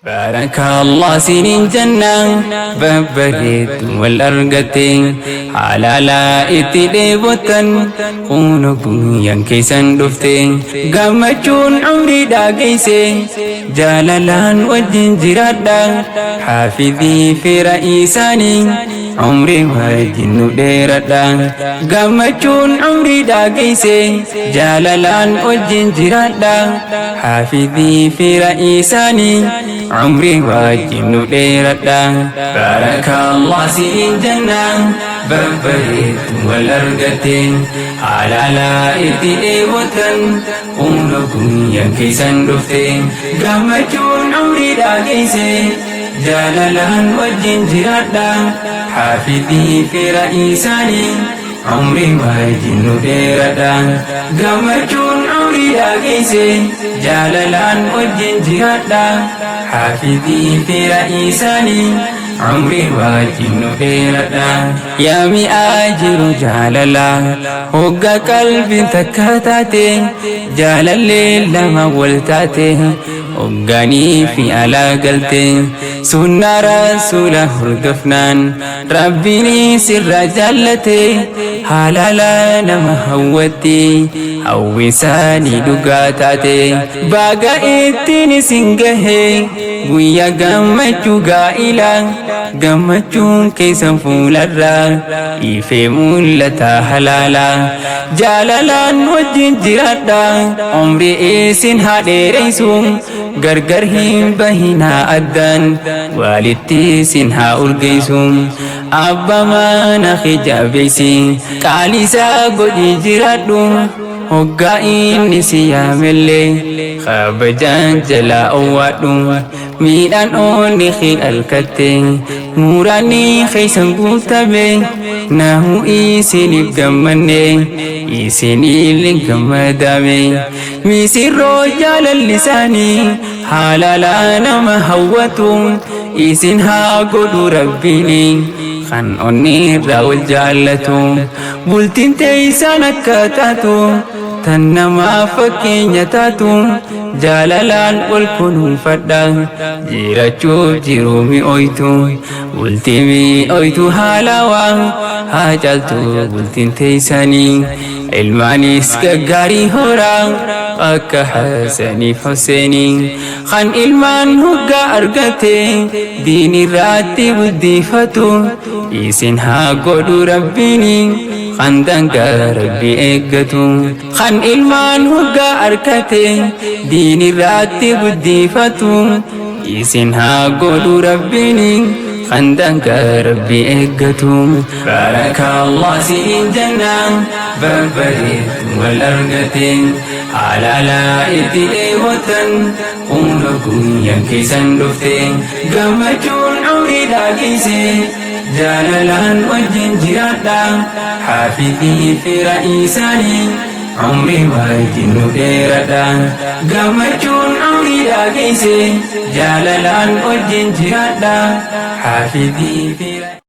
Baarakallah sinin jenna, babbareedu wal argatte, halaalaa itti dheebottan, kuno guyyaan keessan dhufte, gammachuun umriidhaa geesse, jaalalaan wajjin jiraadha, haafidii fira isaanii umrii wajjin nu dheeradha, gammachuun umriidhaa geesse, jaalalaan wajjin jiraadha, haafidii fira isaanii umrii wajjin nu dheeradha. Baarakallah siin jenna, babbareedu wal argatte, halaalaa itti dheebotan, kuno guyyaan keessan dhufte, gammachuun umriidhaa geesse, jaalalaan wajjin jiraadha, haafidii fira isaanii umrii wajjin nu dheeradha, gammachuun umriidhaa geesse, jaalalaan wajjin jiraadha, haafidii fira isaanii umrii wajjin nu dheeradha. Yaa mi'aa jiru jaalala, hogga qalbiin takka taate, jaalallee lama wal taate, hoggaanii fi alaa galte, sunnaa Rasuula hordofnaan Rabbiin sirraa jaallate, halaala nama hawwatti, hawwisaanii dhugaa taate, baga ittiin isin gahe guyyaa gammachuu gaa'ila, gammachuun keessan fuularraa ifee mul'ata, halaala jaalalaan wajjin jiraadha, umrii isin haa dheereysu, gargar hin bahinaa, addaan walitti isin haa urgeessu, abba mana hijaabeysi qaalisaa godhi jiraadhu, hoggaa inni si yaamellee kabajaan jalaa owwaadhu, miidhaan onni alkatte, muraanni keeysan guutame, nahu isiniif gammanne, isinillee gammadame, misirroo jaalallisaanii haalala nama hawwatu isin haa godhu Rabbiini, kan onni irraa wal jaallatu, bultiin teeysan akka taatu tan namaa fakkeenya taatu, jaalalaan wal kunuunfadha, jirachuuf jiruu mi'ooytu, bultii mi'ooytu haalawaa haa caaltu bultiin teeysanii, ilmaanis gaggaarii horaa akka Hasaniif Huseenii, kan ilmaan hoggaa argate diin irratti guddifatu isin haa godhu Rabbiini, kan dangaa Rabbi eeggatu, kan ilmaan hoggaa argate diin irratti guddifatu isin haa godhu Rabbiini, kan dangaa Rabbi eeggatu. Baarakallah siin jenna, babbareedu wal argate, halaala itti dheebotan, kuno guyyaan keessan dhufte, gammachuun umriidhaa geesse, jaalalaan wajjin jiraadha, haafidii fira isaanii umrii wajjin nu dheeradha, gammachuun umriidhaa geesse, jaalalaan wajjin jiraadha, haafidii fira.